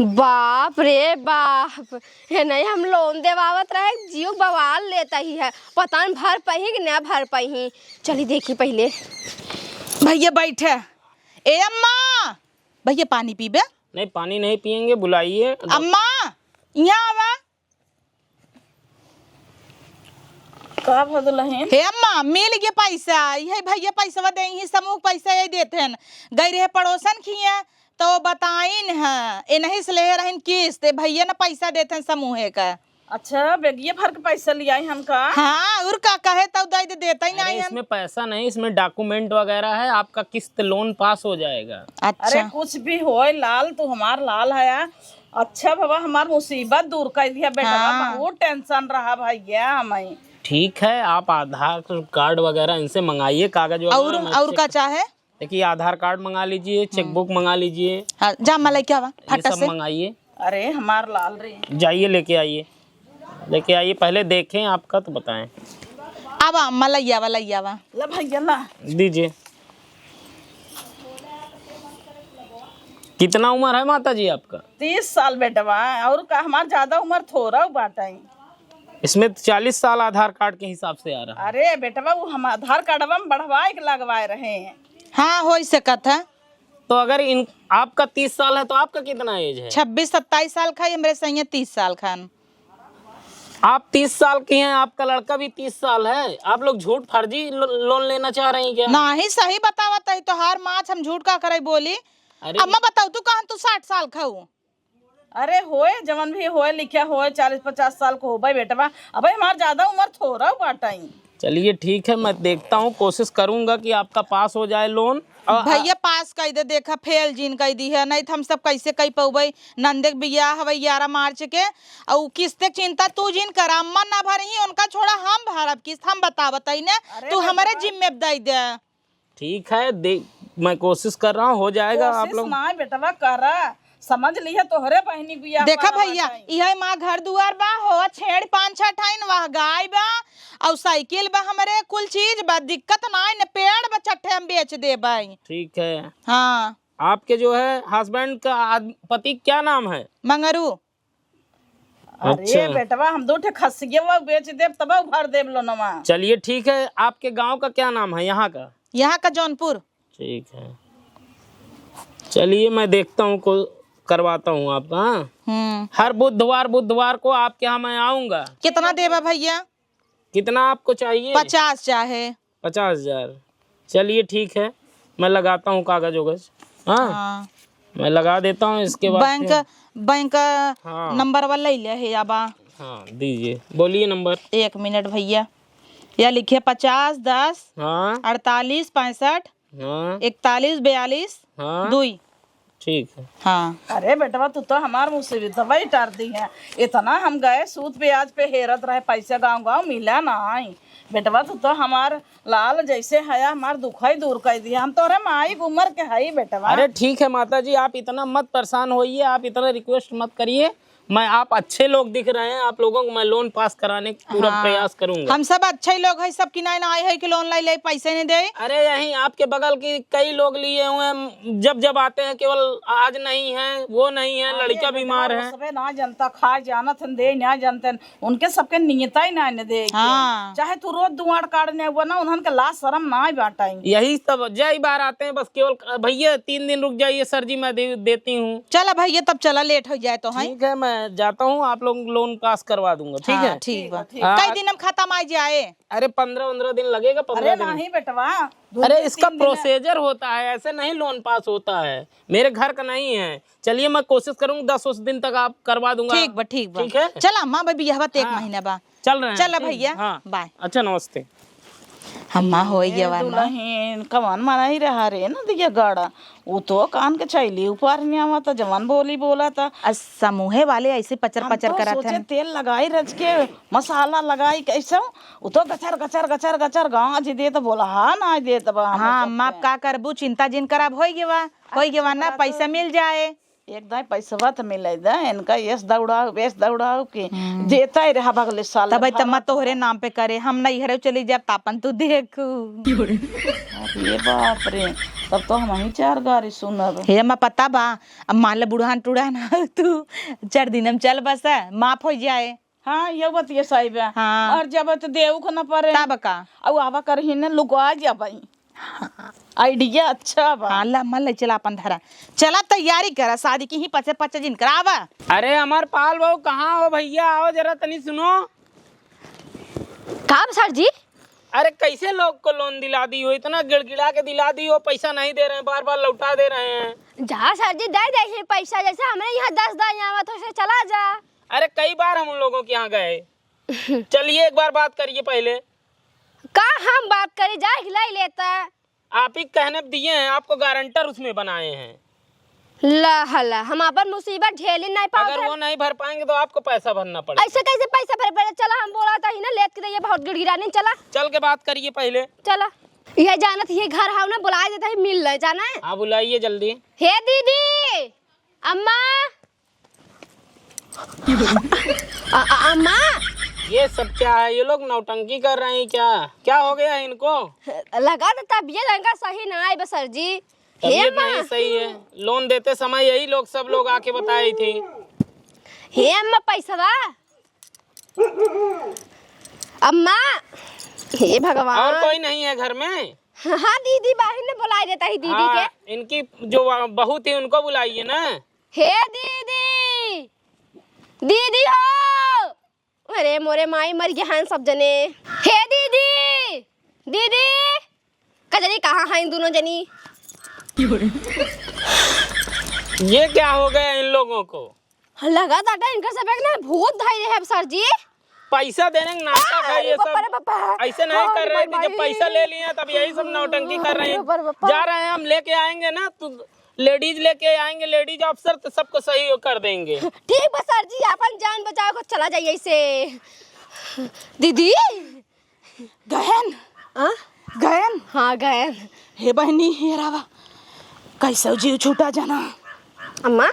बाप रे बाप, हे नहीं हम लोन देवावत रहे, जियो बवाल लेता ही है, पता न भर पही कि ना भर पही। चली देखी पहले। भैया बैठे। ए अम्मा, भैया पानी पीबे? नहीं, पानी नहीं पिएंगे, बुलाइए। अम्मा, यहाँ आवा। का भा दुलहिन? हे अम्मा, मिल गए पैसा। इहे भैया पैसवा दे ही, समूह पैसा यही देते हैं। गई रहे पड़ोसन खिया, तो बताइन है, ए नहीं से ले रहन किस्त, ए भैया न पैसा देते हैं समूहे का। अच्छा, बेगिए भर के पैसा लियाई हम का? हाँ, और का कहे तो दे दे, देता ही अरे, नहीं है। इसमें पैसा नहीं, इसमें डॉक्यूमेंट वगैरह है, आपका किस्त लोन पास हो जाएगा। अच्छा। अरे, कुछ भी होए लाल, तू हमार लाल है यार। अच्छा बाबा, हमार मुसीबत दूर कर दिया बेटा, हाँ। बहुत टेंशन रहा भैया हमें। ठीक है, आप आधार कार्ड वगैरह इनसे मंगाइए, कागज वगैरह, और, मैं और चेक का चाहे? देखिए, आधार कार्ड मंगा लीजिए, चेकबुक मंगा लीजिए, हाँ, जा अम्मा लेके आवा, ये फटा सब से। मंगाइए। अरे हमार लाल रे। जाइए, लेके आइए, लेके आइए, पहले देखें आपका तो बताएं। आवा अम्मा, लई आवा, लई आवा। ला भैया ला। दीजिए। कितना उम्र है माता जी आपका? तीस साल बेटवा, और का, हमार ज्यादा उम्र थोड़ा बाटे। इसमें तो चालीस साल आधार कार्ड के हिसाब से आ रहा है। अरे बेटवा, वो हम आधार कार्डवा में बढ़वाए के लगवाए रहे हैं। हाँ, हो सकत है। तो अगर इन, आपका तीस साल है तो आपका कितना एज है? छब्बीस सत्ताईस साल का है, हमरे सैया तीस साल का है। आप तीस साल की हैं, आपका लड़का भी तीस साल है, आप लोग झूठ फर्जी लो-, लोन लेना चाह रही हैं क्या? नाही, सही बतावत है, तोहार माछ हम झूठ का करे बोली। अरे अम्मा बताऊ, तू कहन तू साठ साल खाऊ? अरे होए, जवन भी होए, लिखे होए, चालीस पचास साल को होबे बेटवा। अबे हमार ज्यादा उम्र थोड़ा बाटई। चलिए ठीक है, मैं देखता हूँ, कोशिश करूंगा कि आपका पास हो जाए लोन। और भैया पास कई दे, देखा फेल जिन कई दी है, नहीं तो हम सब कैसे कई पउबे। नंदे के बियाह हवे ग्यारह मार्च के, और किस्त के चिंता तू जिन करा, अम्मा ना भरही, उनका छोड़ा हम भरब किस्त, हम बतावत है ना, अरे तू हमरे बेटवा। जिम्मे दे दे। ठीक है, देख, मैं कोशिश कर रहा हूँ, हो जाएगा आप कोशिश लोग। ना बेटवा करा, समझ लिहे तोहरे बहिनी बियाह देखा वाला भैया, बाटई। इहे माँ घर दुआर बा, हो छेड़ पाँच छह ठाइन वह गाय बा, और साइकिल बा, हमरे कुल चीज बा, दिक्कत ना है, न पेड़ बा चट्ठे हम बेच देबे। ठीक है। हाँ। आपके जो है हस्बैंड का आद-, पति क्या नाम है? मंगरू। अरे अच्छा। बेटवा, हम दो ठे खसिया वो बेच देब, तब भर देब लोनवा। चलिए ठीक है, आपके गांव का क्या नाम है यहाँ का? यहाँ का जौनपुर। ठीक है, चलिए मैं देखता हूँ, को करवाता हूँ आपका। हाँ। हम्म। हर बुधवार, बुधवार को आपके यहाँ मैं आऊँगा। कितना देबा भैया? कितना आपको चाहिए? पचास चाहे। पचास हजार। चलिए ठीक है, मैं लगाता हूँ कागज उगज। हाँ, हाँ। मैं लगा देता हूँ, इसके बाद बैंक, फिर बैंक हाँ। नंबर वाला ले ले है याबा। हाँ, दीजिए, बोलिए नंबर। एक मिनट भैया, या लिखे पचास दस हाँ। अड़तालीस पैंसठ हाँ। इकतालीस बयालीस हाँ। दुई। ठीक है। हाँ। अरे बेटवा, तू तो हमार मुसीबत वही टार दी है। इतना हम गए सूद ब्याज पे हेरत रहे, पैसा गाँव गाँव मिला ना आई। बेटवा, तू तो हमार लाल जैसे है, हमार दुख ही दूर कर दिया। हम तोहरे माई के उम्र के हई बेटवा। अरे ठीक है माता जी, आप इतना मत परेशान होइए, आप इतना रिक्वेस्ट मत करिए। मैं, आप अच्छे लोग दिख रहे हैं, आप लोगों को मैं लोन पास कराने का पूरा हाँ। प्रयास करूंगा। हम सब अच्छे ही लोग हैं, सब किनारे ना आए हैं कि लोन लाई ले पैसे नहीं दे। अरे यहीं आपके बगल की कई लोग लिए हुए हैं, जब जब आते हैं केवल आज नहीं है, वो नहीं है, अरे लड़का बेटा, बीमार वो है। सबे ना जनता, खा जानत हन, दे ना जानते हन, उनके सबके नियता ही ना ने दे के। हाँ। चाहे तू रोज दुआर काटने हुआ ना, उन्हन के लाज शरम ना बाटे। यही सब जय बार आते हैं बस केवल, "भैया तीन दिन रुक जाइए सर जी, मैं दे, देती हूँ।" चला भैया, तब चला, लेट हो जाए तो है। ठीक है, मैं जाता हूँ, आप लोग लोन पास करवा दूंगा, ठीक हाँ, है? ठीक बा। ठीक बा, ठीक। हाँ। कई दिन हम खत्म आ जाए? अरे पंद्रह उन्द्रह दिन लगेगा, अरे पंद्रह दिन। नहीं बेटवा, दो अरे दिन, इसका तीन दिन। प्रोसीजर होता है, ऐसे नहीं लोन पास होता है, मेरे घर का नहीं है। चलिए मैं कोशिश करूंगा दस उस दिन तक आप करवा दूंगा। ठीक बा, ठीक बा। ठीक है? चला अम्मा, अभी बियाह बा तो एक हाँ। महीना बा। चल रहे हैं। चला भैया, हाँ। बाय। अच्छा, नमस्ते। अम्मा हो ए, ये वाला। दुल्हन, कवन मनई रहा रे ना दिया गड़ा। उ तो कान के छैली उपार नहीं आवा था, जवन बोली बोला था। आ समूहे वाले ऐसे पचर हम पचर तो करत सोचे हन। तेल लगाई रच के, मसाला लगाई कैसे, उ तो गचर गचर गचर गचर गाँज देत बोला, हाँ ना देत बा हम हाँ, सबके। अम्मा, अब का करबू, चिंता जिन करब, होई गेवा, होई गेवा ना, पैसा मिल जाए। एक दाई पैसवा त मिले द, इनका यस दौड़ाओ, बेस दौड़ाओ के हम्म। देता ही रहा बगले साल तब भर। तम्मा तोहरे नाम पे करे, हम नैहरे चली जाब, तापन तू देखू। अरे बाप रे, तब तो हम ही चार गारी सुनब। हे अम्मा, पता बा, अब मान ले बुढ़ान टुढ़ान हो तू, चार दिन हम चल बस, माफ हो जाए। हाँ, ये बात ये सही बा। हाँ। मर जाबे तो देऊ को न परे। तब का? अब आवा करही न लुका जाबे। आइडिया अच्छा बा। हाँ, ला, मन ले चला अपन धरा। चला तैयारी करा, शादी की ही पचे पचे दिन करावा। अरे अमरपाल बहू, कहाँ हो भैया? आओ जरा तनी सुनो। का बा सर जी? अरे कैसे लोग को लोन दिला दी हो, इतना गिड़गिड़ा के दिला दी हो, पैसा नहीं दे रहे हैं, बार बार लौटा दे रहे हैं। जा सर जी, दे दे ही पैसा, जैसे हमरे यहाँ दस दाई आवत हो, से चला जा। अरे कई बार हम उन लोगों के यहाँ गए। चलिए एक बार बात करिए पहले। का हम बात करी, जा हिलाई लेता। आप ही कहने पे दिए हैं, आपको गारंटर उसमें बनाए हैं। ला हला, हम अपन मुसीबत झेली नहीं पावत अगर है। वो नहीं भर पाएंगे तो आपको पैसा भरना पड़ेगा। ऐसे कैसे पैसा भर पड़े? चला हम बोला था ही ना, लेत के रहिए, बहुत गिड़गिड़ानी, चला। चल के बात करिए पहले। चला। ये जानत, ये घर हाउ ना, बुलाए देता ही, मिल ले, जाना है? हाँ, बुलाइए जल्दी। हे दीदी, अम्मा, अ-, अ-, अम्मा। ये सब क्या है? ये लोग नौटंकी कर रहे हैं क्या? क्या हो गया है इनको? लगा तो तबीयत इनका सही ना है बस सर जी। हे तबीयत अम्मा। नहीं सही है, लोन देते समय यही लोग, सब लोग आके बताए थे। हे अम्मा, पैसवा। अम्मा, हे भगवान। और कोई नहीं है घर में? हाँ दीदी, बाहर ने बुलाए देता ही दीदी हाँ, के। इनकी जो बहू थी उनको बुलाइए ना। हे दीदी, दीदी हो। अरे मोरे माई, मर गए हैं सब जने। हे दीदी, दीदी, कजरी कहाँ हैं दोनों जनी? ये क्या हो गया इन लोगों को? लगा दादा, इनकर सब एक ना भूत धइले है सर जी। पैसा देने का नाटक है अरे ये बाप सब। रे बाप। ऐसे नहीं हाँ, कर रहे थे, जब पैसा ले लिए तब यही सब नौटंकी कर रहे हैं। बाप रे बाप। जा रहे हैं, हम लेके आएंगे ना, तू लेडीज लेके आएंगे, लेडीज अफसर तो सबको सही कर देंगे। ठीक बा सर जी, अपन जान बचाओ को चला जाइए ऐसे। दीदी। गहन। आ? गहन। हाँ, गहन। हे बहनी, हे रावा, कैसे जीव छूटा जाना। अम्मा?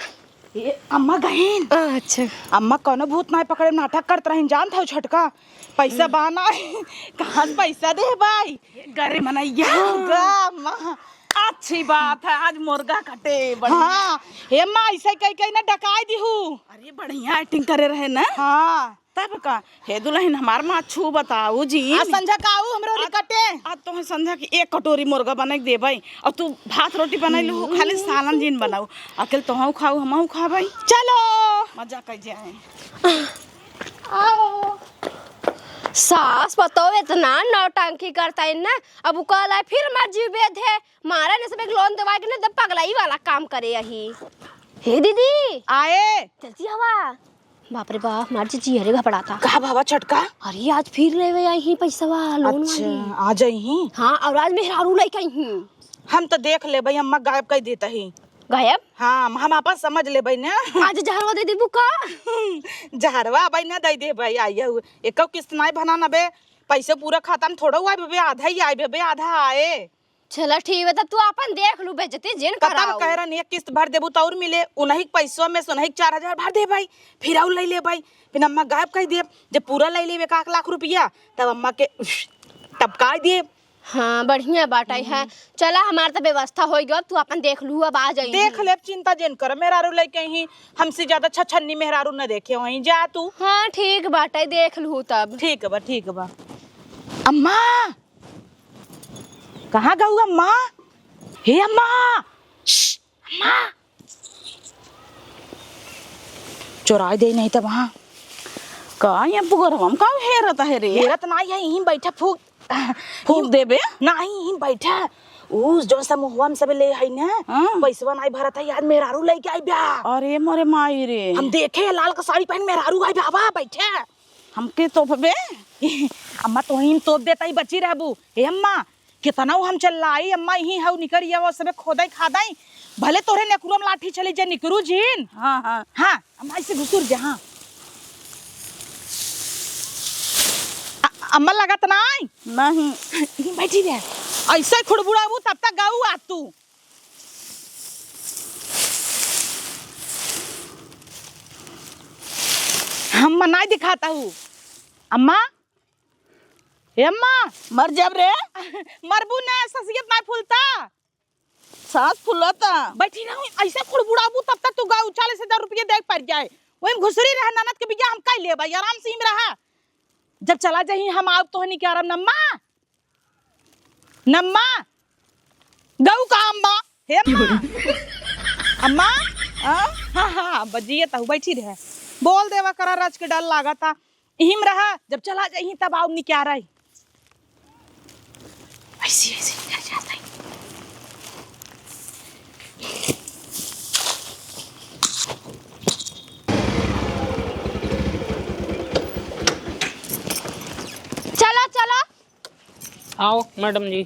ये अम्मा गहन। अच्छा। अम्मा कौनो भूत नाय पकड़े, नाटक करत रहिन, जानत हो छोटका। पैसा बा ना, कहाँ से पैसा दे भाई? गरे मनैया। हाँ। गा अम्मा। अच्छी बात है, आज मुर्गा कटे, बढ़िया। हाँ, हे अम्मा, ऐसे कई कई ना डकाई दिहू। अरे, बढ़िया एक्टिंग करे रहे ना। हाँ। तब का? हे दुलहिन, हमार माँ छू बताऊ जी। आ संझा का आऊ हमरो आ, रिकटे। आ तोहे संझा की एक कटोरी मुर्गा बना के देबै। अब तू भात रोटी बनाई लू, खाली सालन जिन बनाऊ। अकेल तोहू खाऊ, हमहू खाबै। चलो। मजा कर जाए। आओ। सास पतोह इतना नौटंकी करता है ना, अब उ कहला फिर हमार जीव बेधे, मारा ने सब एक लोन दवा के ना, एकदम पगलाई वाला काम करे यही। हे दीदी। आए। जल्दी आवा। बाप रे बाप, हमार जीजी अरे घबराता। का बाबा छोटका? अरे आज फिर लेवे आई ही पैसवा, लोन अच्छा, वाली। आ जाई ही? हाँ, और आज मेहरारू लेके आई ही। हम तो देख लेबै, अम्मा गायब कर देता ही। गायब? हाँ, हम आपन समझ लेबै ना। आज जहरवा दे देबू का? जहरवा अबै ना दे देबै, आइए। एको किस्त नाई भना नबे, पैसे पूरा खाता में थोड़ा आए बे, आधा ही आए बे, आधा आए। चला ठीक बा, तब तू आपन देख लू, बेइज्जती जिन तब कराऊ। कह रहन, एक किस्त भर देबू त और मिले, उन्हीं के पैसवा में से उन्हीं के चार हजार भर देबै, फिर और ले लेबै, फिर अम्मा गायब कर देब। जब पूरा ले लेबे एक आध लाख रुपया, तब अम्मा के टपकाई देब। हाँ, बढ़िया बात है। हम्म। चला, हमार त व्यवस्था हो गयो, तू आपन देख लू, अब आ जाई। देख लेब, चिंता जिन कर, मेहरारू लेके ही हमसे ज्यादा छछन्नी मेहरारू न देखे होई, जा तू। हाँ, ठीक बाटे, देख लू तब। ठीक बा, ठीक बा। अम्मा, कहाँ गऊ अम्मा? हे अम्मा, श्श, अम्मा। चोराई दे नहीं तब, हाँ। का ये पुगरवा में का हेरत है रे? हेरत नाई है, यहीं बैठा फूक। फूक देबे? नाई, यहीं बैठा। उ जौन समूहवा में सब ले है ना, हाँ। पैसवा नाई भरत है, आज मेहरारू लेके आई बा। अरे मोरे माई रे। हम देखे लाल क साड़ी पहन मेहरारू आई बा, आवा बैठा। हमके तोपबे? अम्मा, तोही में तोप देता ही बची रहबू। हे अम्मा, कितना हम चिल्लाई, अम्मा, यहीं हऊ निकरी आवा, सबे खोदाई खादाई। भले तोरे नेकरुआ में लाठी चली जे निकरू जिन। हाँ, हाँ। हाँ, अम्मा, ऐसे घुसुर जा, हाँ। अ-, अम्मा, लगत नाई? नहीं। यहीं बैठी रह। ऐसे खुड़बुड़ाबू, तब तक गऊ आ तू। हम मनाई दिखाता हूँ। अम्मा, ए अम्मा। मर जाब रे। मरबू ना, ससियत ना फूलता। सांस फूलता। बैठी ना हुई, ऐसे खुड़बुड़ाबू तब तक तू गाँव चालीस हजार रुपये दे पड़ जाए। वही में घुसरी रहे, ननद के बियाह हम कर लेबा, आराम से ही में रहा। जब चला जाही हम आउब तोहनी के आराम नम्मा। नम्मा, गऊ का अम्मा? हे अम्मा। अम्मा? हाँ? हाँ, हाँ, बजिए तहु बैठी रहे। बोल देवा करा, रच के डर लागता। इहिम रहा, जब चला जाही तब आउब निक्यारा ही। ऐसी, ऐसी, इधर जाता है। चलो, चलो। आओ मैडम जी।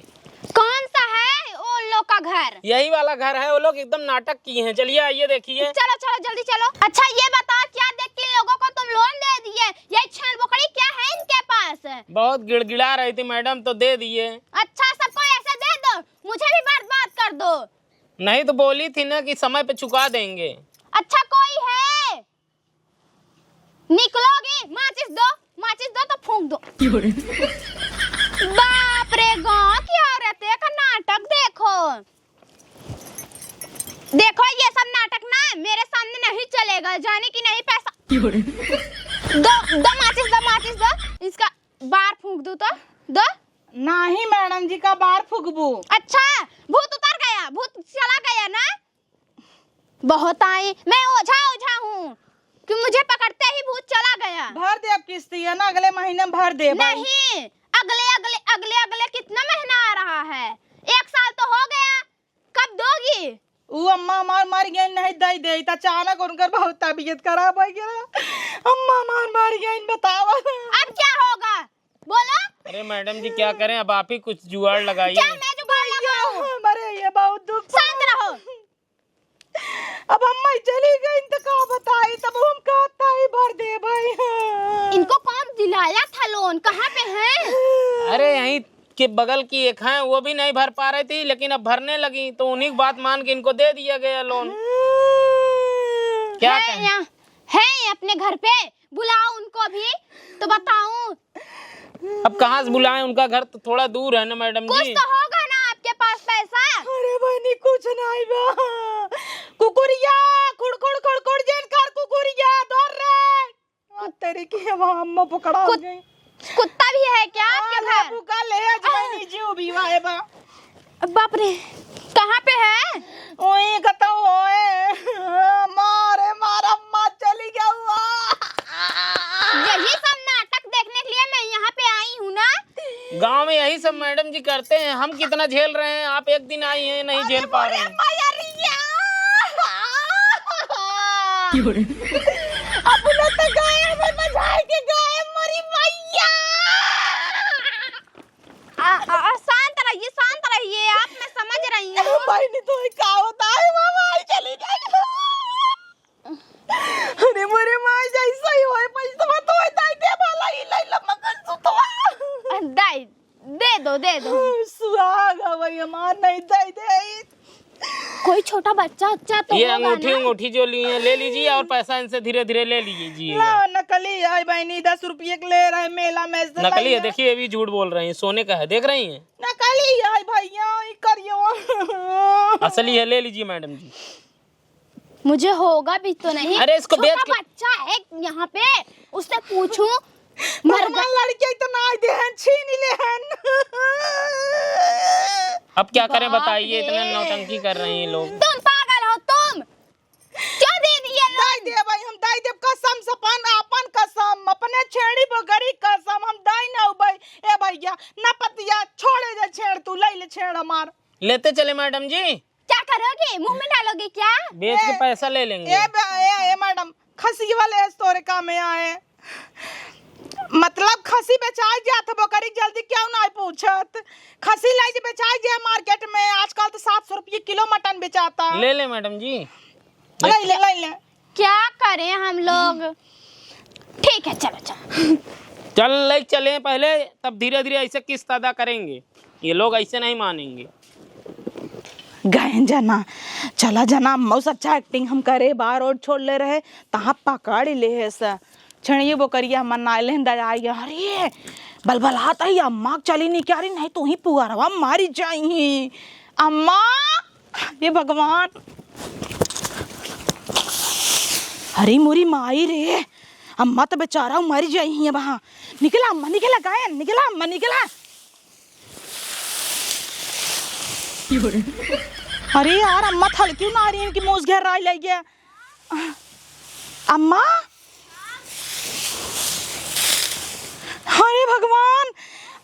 कौन सा है वो लोग का घर? यही वाला घर है, वो लोग एकदम नाटक किए हैं। चलिए, आइए, देखिए। चलो, चलो, जल्दी चलो। अच्छा, ये बताओ, क्या देख के लोगों को तुम लोन दे दिए? ये छेड़ बोकड़ी क्या है इनके पास? बहुत गिड़गिड़ा रही थी मैडम, तो दे दिए। अच्छा, सबको ऐसे मुझे भी बर्बाद कर दो। नहीं तो बोली थी ना कि समय पे चुका देंगे। अच्छा कोई है? निकलोगी? माचिस दो, माचिस दो तो फूंक दो। बाप रे, गांव की औरतें का नाटक देखो। देखो, ये सब नाटक ना मेरे सामने नहीं चलेगा, जाने की नहीं पैसा। दो, दो माचिस, दो माचिस, दो। इसका बार फूंक दूं तो? दो। नहीं मैडम जी, का बार फूंकबू? अच्छा, भूत उतर गया, भूत चला गया ना? बहुत आई, मैं ओझा, ओझा हूँ कि मुझे पकड़ते ही भूत चला गया। भर देब किस्त, ये ना अगले महीने में भर देब। नहीं, अगले, अगले, अगले, अगले कितना महीना आ रहा है? एक साल तो हो गया, कब दोगी? ऊ अम्मा हमार मर गई, नहीं दे दे, त अचानक उनकर बहुत तबीयत खराब हो गया। अम्मा हमार मर गई, बतावा। अब क्या होगा, बोलो। अरे मैडम जी, क्या करें, अब आप ही कुछ जुगाड़ लगाइए। क्या मैं जुगाड़ लगाऊं? अरे ये बहुत दुख। शांत रहो। अब अम्मा चली गई तो का बताई, तब हम कहता ही भर दे भाई। इनको कौन दिलाया था लोन, कहाँ पे है? अरे यहीं के बगल की एक हैं, वो भी नहीं भर पा रही थी, लेकिन अब भरने लगी तो उन्हीं की बात मान के इनको दे दिया गया लोन। क्या है कहें? यहाँ, है अपने घर पे, बुलाओ उनको भी तो बताऊं। अब कहाँ से बुलाएं, उनका घर तो थोड़ा दूर है ना मैडम कुछ जी। तो होगा ना आपके पास पैसा। अरे बहनी कुछ नहीं बा। कुकुरिया, खुड़खुड़ खुड़खुड़ जेन कर कुकुरिया, दौड़ रे। आ, तेरी की अब अम्मा पकड़ा कुत-, गई। कुत्ता भी है क्या आपके घर? बुका ले आज बहनी जीव भी वाए बा। बाप रे, कहाँ पे है? ओए कतौ होए। मारे मार अम्मा चली गया हुआ। यही सब नाटक देखने के लिए मैं यहाँ पे आई हूँ ना। गांव में यही सब मैडम जी करते हैं, हम कितना झेल रहे हैं, आप एक दिन आई हैं, नहीं झेल पा रहे हैं। अरे माया रिया। अब ना तो गाय में बजाए के गाय मरी मैया। आ, आ, आ, शांत रहिए, शांत रहिए, आप, मैं समझ रही हूँ। बहनी तो का होता है, मामा आई चली गई। अरे मोरे माई, जैसा ही होए, पैसा तो होए, दाई दे वाला ही लाई लम्मा कर सुतवा। दाई, दे दो, दे दो। सुहाग हवे हमार, नहीं दाई दे। कोई छोटा बच्चा उच्चा तो ये होगा अंगूठी ना? अंगूठी जो लिए हैं, ले लीजिए और पैसा इनसे धीरे धीरे ले लीजिए। ला, नकली है बहनी, दस रुपये के ले रहे मेला में से नकली है, लाइए। देखिए, ये भी झूठ बोल रही हैं, सोने का है, देख रही हैं? नकली है भैया, ये करियो। असली है, ले लीजिए मैडम जी। मुझे होगा भी तो नहीं। अरे, इसको छोटा बेच के बच्चा है यहाँ पे, उससे पूछूं, मर भगवान, लड़के इतना आए दे हैं, छीन ले हैं। अब क्या करें, बाप बताइए, रे। इतने नौटंकी कर रहे हैं ये लोग। तुम पागल हो तुम, क्यों दे दिए लोग? दाई दे भाई, हम दाई देव कसम, सपन आपन कसम, अपने छेड़ी बोकरी कसम, हम दाई ना उबई। ए भैया, ना पतिया, छोड़े जा छेड़, तू ले ले छेड़ हमार। लेते चले मैडम जी। क्या करोगे? मुंह में डालोगे क्या? बेच के ए, पैसा ले लेंगे। ए ब-, ए, ए मैडम, खसी वाले आज तोरे काम में आए। मतलब खसी बेचाई जात, बोकरी जल्दी क्यों ना पूछत? खसी लाई जे बेचाई जे मार्केट में, आजकल तो सात सौ रुपये किलो मटन बेचाता। ले ले मैडम जी। ले ले, ले ले। क्या करें हम लोग? ठीक है, चलो, चलो। चल, ले चले पहले, तब धीरे-धीरे ऐसे किस्त अदा करेंगे। ये लोग ऐसे नहीं मानेंगे। गए जना, चला जना, अम्मा से अच्छा acting हम करे, बाहर रोड छोड़ ले रहे, तहाँ पकड़ ले है सा। छेड़िए बोकरिया हमार नाइले दया आई, अरे, बलबलात आई, अम्मा चली नहीं क्या रे, नहीं तो ही पुअरवा मारी जाई। अम्मा, हे भगवान, अरे मोरी माई रे, अम्मा तो बेचारा मर जाई ही अब। हाँ, निकला अम्मा, निकला गायन, निकला अम्मा, निकला। अरे यार, अम्मा थल क्यों ना आ रही है, इनकी मूस घेर रही है ये। अम्मा, अरे भगवान,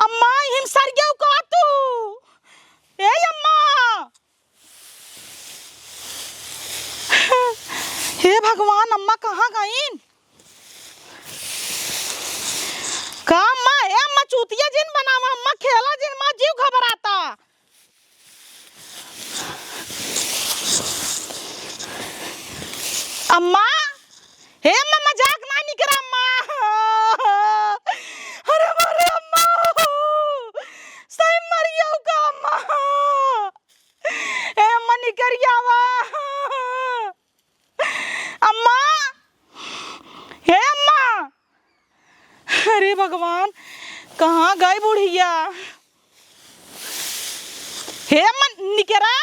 अम्मा, हिम सर गया का तू? ए अम्मा, हे भगवान, अम्मा कहाँ गईन? का अम्मा, हे अम्मा, चूतिया जिन बनावा, अम्मा खेला जिन, माँ जीव घबराता। अम्मा, हे अम्मा, मजाक ना निकरा अम्मा। अरे, अरे अम्मा, सही मरियो का अम्मा। कहाँ गई बुढ़िया? हे अम्मा, निकरा।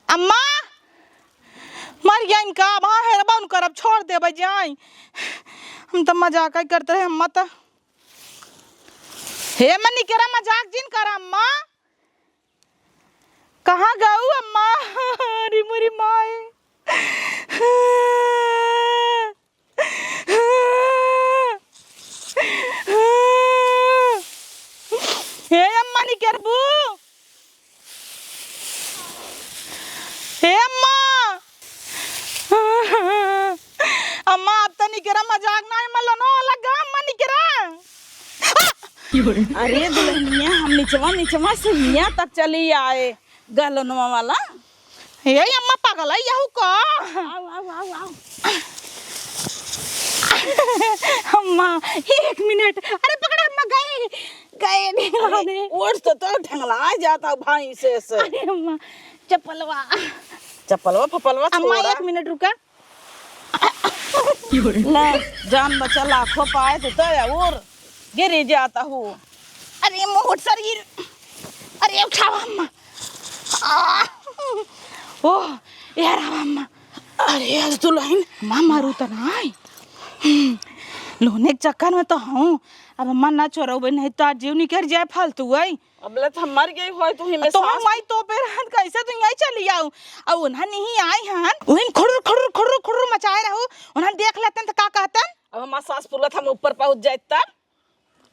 अम्मा, मर गया इनका। अब हाँ हेरबा उनकर, अब छोड़ देबे जाई। हम तो मजाक ही करते रहे अम्मा तो। हे अम्मा, निकरा, मजाक जिन करा अम्मा। कहाँ गऊ अम्मा? अरे मोरी माई। हे अम्मा, निकरबू? हे अम्मा। अम्मा, अब तो निकरा, मजाक ना, अम्मा, लोनो वाला गा, अम्मा, निकरा। अरे दुल्हनिया, हम निचवा निचवा से हियां तक चली आए, गलनवा वाला। ए अम्मा, पगल है यहू का? आओ, आओ, आओ, आओ। अम्मा, एक मिनट। अरे पकड़ा अम्मा, गए, गए नहीं अरे, होने। ओठ तो, तो ढंगला जाता भाई से, से। अरे अम्मा, चप्पलवा। चप्पलवा फपलवा अम्मा, छोड़ा। एक मिनट रुका। ले, जान बचा लाखों पाए तो, तो और गिरी जाता हूँ। अरे मोट शरीर, अरे उठावा अम्मा। आ, ओह, यार अम्मा। अरे आज तो लाइन। अम्मा, मारू तो ना आई। हम्म, लोने के चक्कर में तो हूँ। अब अम्मा ना चोरौबे नहीं तो आज जीव निकर जाए फालतू आई। अबले तो हम मर गई होय, तू ही में तो सास। माई तो पे रहत कैसे तू यहीं चली आऊ? अब उन्हा नहीं आई हन, उहिन खुर्र, खुर्र, खुर्र, खुर्र मचाए रहू, उन्हा देख लेतन तो का कहतन? अब हमार सास पुलत हम ऊपर पहुँच जाए तब?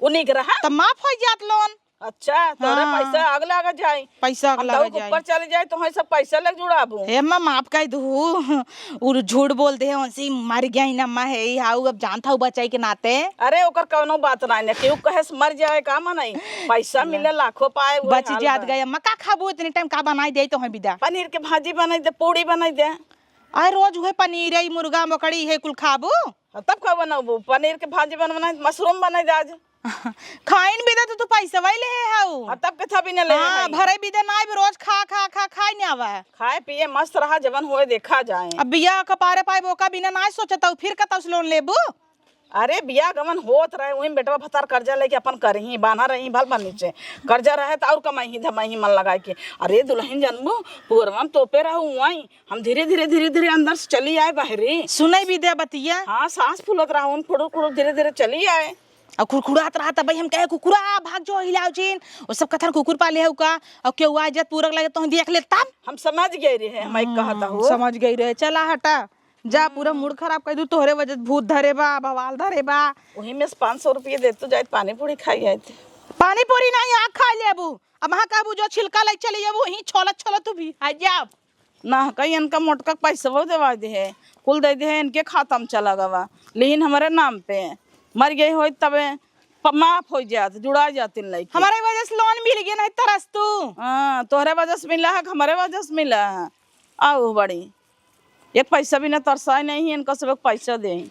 उन्हीं के रहा? तब माफ हो जात लोन। अच्छा, तोरे हाँ। पैसा आग लागा जाए। पैसा आग हम लागा दऊ के जाए। ऊपर चले जाए तो हम सब पैसा लग जुड़ाबू। हे अम्मा, माफ कर दू, उ झूठ बोल दे, उनसे मर गया ही ना अम्मा, है ही हाउ, अब जानता हूँ बचाई के नाते। अरे ओकर कौनो बात ना है, केहू कहे से मर जाए का मनई, पैसा ना। मिले लाखों पाए, वो बच हाल जात बा। गए अम्मा, का खाबू इतने टाइम, का बनाई दे तो है विदा? पनीर के भाजी बनाई दे, पूड़ी बनाई दे। अरे रोज उहे पनीर है, मुर्गा मकड़ी है, कुल खाबू? हाँ, तब का बनाबू? पनीर के भाजी बनवाना है, मशरूम बनाई दे आज। खाइन बिदा तो तू पैसा वही ले है हाउ। हाँ, तब के था भी ना ले हाँ, है। भरे बिदा ना भी रोज खा, खा, खा, खाई नहीं आवा है। खाए पिए मस्त रहा, जवन होए देखा जाए। अब बिया कपारे पाए बोका बिना ना सोचता हूँ, फिर कतौ से लोन लेबू? अरे बिया गवन होत रहे, वही में बेटवा भतार कर्जा लेके अपन करही, बान्हा रही भल बन नीचे। कर्जा रहे तो और कमाई धमाई मन लगाए के। अरे दुल्हन जनबू, पुअरवा में तोपे रहू वहीं। हम धीरे धीरे, धीरे धीरे अंदर से चली आए बाहरी। सुनई बिदा बतिया। हाँ, सांस फूलत रहा, उन खुड़ुर खुड़ुर धीरे धीरे चली आए। और खुड़खुड़ात रहा तब हम कहे, "कुकुरा, भाग जो, हिलाओ जिन।" वो सब कथन, "कुकुर पाले है का?" और केहू आ जात पूरक लगे तो हम देख ले तब। हम समझ गए रहे, हम एक कहता हूँ। समझ गई रहे, चला हटा। जा, पूरा मूड खराब कर दू, तोहरे वजह से भूत धरे बा, बवाल धरे बा। वही में से पाँच सौ रुपये दे तू, जाए पानी पूरी खाई आए थे। पानी पूरी नहीं, आग खा लेबू। अब वहाँ कहबू जो छिलका ले चली जाबू, वहीं छोलत छोलत तू भी आ जाब। ना, कहीं इनका मोटका पैसवो देवा दे है, कुल दे दे है, इनके खाता में चला गवा, लेकिन हमारे नाम पे मर गए होई तबे प-, माफ हो जात, जुड़ा जात इन लइके। हमारे वजह से लोन मिल गया, नहीं तरस तू। हाँ, तोहरे वजह से मिला है, हमारे वजह से मिला है। आओ बड़ी, एक पैसा भी ना तरसाए नहीं है, इनका सब एक पैसा दे।